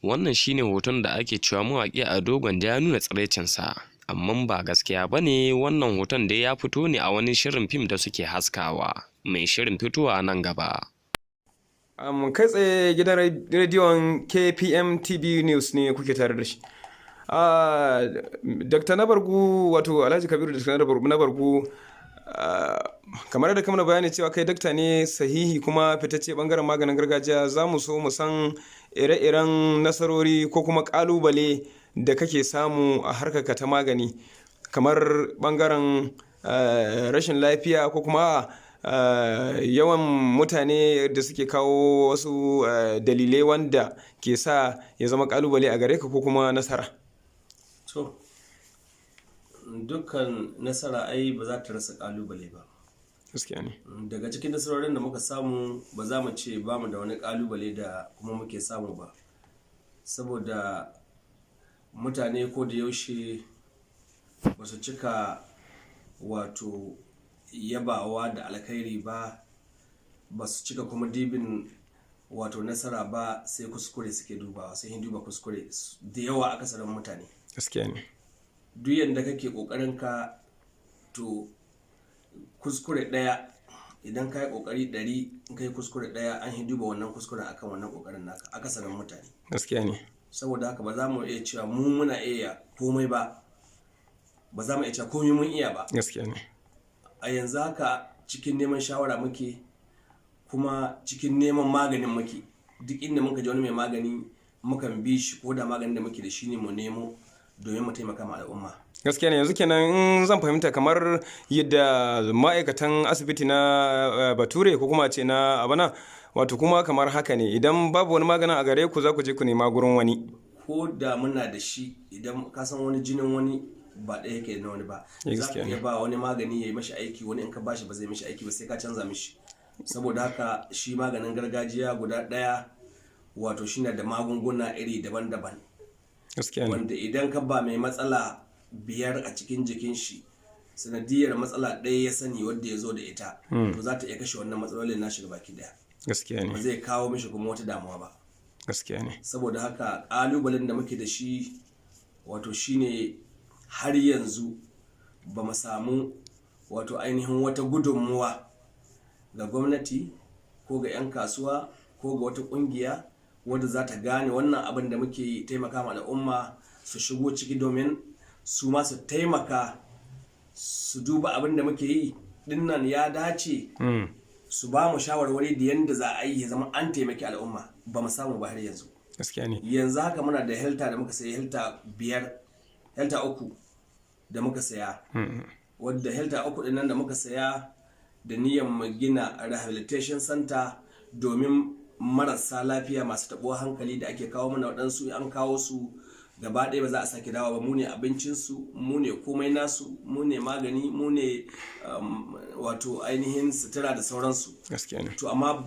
Wannan shine hoton da ake cewa mawaƙi Ado Gwanja ya nuna tsiraicinsa, amma ba gaskiya ba ne. Wannan hoton dai ya fito ne a wani shirin fim da suke haskawa, mai shirin fitowa nan gaba. Kai tsaye gidan rediyon KPM TV News ne kuke tare da shi. Dr. Nabargu, wato Alhaji Kabiru Dr. Nabargu, kamar da kamar bayani cewa kai dakta ne sahihi kuma fitacce bangaren maganin gargajiya, za mu so mu san ire-iren nasarori ko kuma kalubale da kake samu a harkarka ta magani, kamar bangaren rashin lafiya ko kuma yawan mutane da suke kawo wasu dalilai wanda ke sa ya zama kalubale a gare ka ko kuma nasara. To, dukkan nasara ai ba za ta rasa kalubale ba. Gaskiya ne. Daga cikin nasarorin da muka samu, ba za mu ce ba mu da wani kalubale da kuma muke samu ba, saboda mutane ko da yaushe ba su cika wato yabawa da alkhairi ba, ba su cika kuma dibin wato nasara ba, sai kuskure suke dubawa, sai duba kuskure da yawa akasarin mutane. Gaskiya ne. Duk yadda kake kokarin ka, to kuskure daya, idan ka yi kokari 100, in ka yi kuskure daya, an yi duba wannan kuskuren akan wannan kokarin naka, akasarin mutane. Gaskiya ne. Saboda haka ba za mu iya cewa mu muna iya komai ba, ba za mu iya cewa komai mun iya ba. Gaskiya ne. A yanzu haka cikin neman shawara muke, kuma cikin neman maganin muke. Duk inda muka ji wani mai magani, mukan bi shi, ko da maganin da muke da shi ne mu nemo domin mu taimaka ma al'umma. Gaskiya ne. Yanzu kenan in zan fahimta, kamar yadda ma'aikatan asibiti na Bature ko kuma ce na abana, wato kuma kamar haka ne, idan babu wani maganin a gare ku, za ku je ku nema gurin wani. Ko da muna da shi, idan ka san wani jinin wani ba ɗaya yake na wani ba, za ka iya ba wani magani ya yi mashi aiki, wani in ka bashi ba zai mashi aiki ba, sai ka canza mishi. Saboda haka shi maganin gargajiya guda ɗaya wato shi da magunguna iri daban-daban, wanda idan ka ba mai matsala 5 a cikin jikin shi, sanadiyar matsala ɗaya ya sani wadda ya zo da ita, to za ta iya kashe wannan matsalolin nashi baki ɗaya. Gaskiya ne. Ba zai kawo mishi kuma wata damuwa ba. Gaskiya ne. Saboda haka ƙalubalen da muke da shi wato shine har yanzu ba mu samu wato ainihin wata gudunmuwa ga gwamnati ko ga 'yan kasuwa ko ga wata ƙungiya wadda za ta gane wannan abin da muke taimaka ma al'umma su shigo ciki, domin su ma su taimaka su duba abin da muke yi dinnan ya dace, su ba mu shawarwari da yadda za a yi ya zama an taimaki al'umma. Ba mu samu ba har yanzu. Gaskiya ne. Yanzu haka muna da helta da muka sayi, helta 5, helta 3 da muka saya, wadda helta 3 din nan da muka saya da niyyar mu gina rehabilitation center domin marasa lafiya masu taɓuwar hankali da ake kawo mana. Waɗansu an kawo su gaba ɗaya ba za a sake dawo ba. Mu ne abincinsu, mu ne komai nasu, mu ne magani, mu ne wato ainihin sutura da sauransu. Gaskiya ne. To amma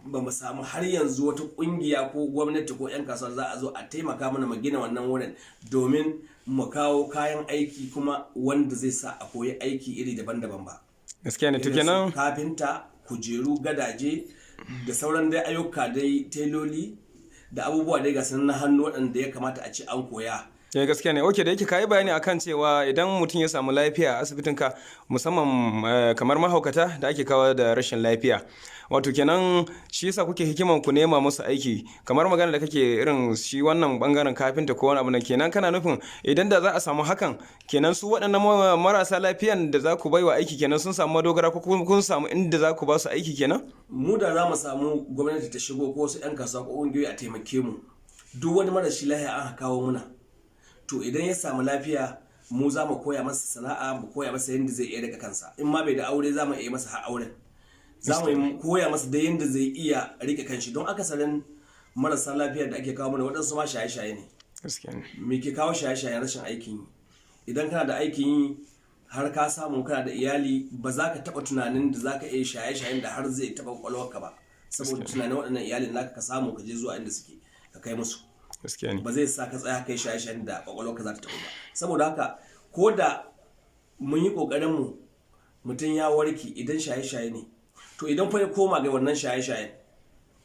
ba mu samu har yanzu wata kungiya ko gwamnati ko 'yan kasuwa za a zo a taimaka mana mu gina wannan wurin domin mu kawo kayan aiki kuma wanda zai sa a koyi aiki iri daban-daban ba. Gaskiya ne. To kenan kafinta, kujeru, gadaje da sauran dai ayyuka dai, teloli da abubuwa dai ga na hannu waɗanda ya kamata a ce an koya. Ya, gaskiya ne. Ok, da yake kayi bayani akan cewa idan mutum ya samu lafiya a asibitinka, musamman kamar mahaukata da ake kawo da rashin lafiya, wato kenan shi yasa kuke hikiman ku nema musu aiki, kamar magana da kake irin shi wannan bangaren kafinta ko wani abu nan. Kenan kana nufin idan da za a samu hakan, kenan su waɗannan marasa lafiyan da za ku baiwa aiki, kenan sun samu madogara ko kun samu inda za ku ba su aiki kenan? Mu da za mu samu gwamnati ta shigo ko wasu 'yan kasuwa ko ƙungiyoyi a taimake mu, duk wani marashi lafiya an kawo muna, to idan ya samu lafiya, mu za mu koya masa sana'a, mu koya masa yadda zai iya rika kansa. In ma bai da aure, za mu iya masa har auren, za mu koya masa da yadda zai iya rike kanshi, don akasarin marasa lafiya da ake kawo mana, waɗansu ma shaye-shaye ne. Me ke kawo shaye-shaye? Rashin aikin yi. Idan kana da aikin yi, har ka samu kana da iyali, ba za ka taɓa tunanin da za ka iya shaye-shayen da har zai taɓa kwakwalwarka ba, saboda tunanin waɗannan iyalin naka ka samu ka je zuwa inda suke ka kai musu. Gaskiya ne. Ba zai sa ka tsaya kai shaye-shayen da kwakwalwarka za ta taɓa ba. Saboda haka ko da mun yi ƙoƙarin mu mutum ya warke, idan shaye-shaye ne, to idan fa ya koma ga wannan shaye-shayen,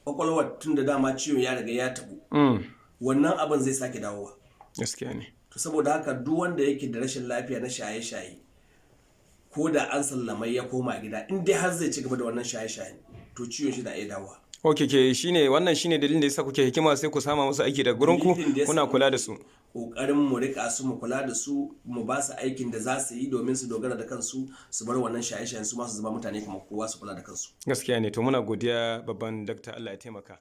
kwakwalwar tun da dama ciwon ya riga ya taɓu. Wannan abin zai sake dawowa. Gaskiya ne. To saboda haka duk wanda yake da rashin lafiya na shaye-shaye, ko da an sallamai ya koma gida, in dai har zai ci gaba da wannan shaye-shaye, to ciwon shi na iya dawowa. Ok, ke shine wannan shine dalilin da yasa kuke hikima sai ku sama musu aiki da gurin ku, Dalilin da yasa kuna kula da su. Kokarin mu rika su, mu kula da su, mu ba su aikin da za su yi domin su dogara da kansu, su bar wannan shaye-shayen, su ma su zama mutane kamar kowa, su kula da kansu. Gaskiya ne. To muna godiya, babban dakta, Allah ya taimaka.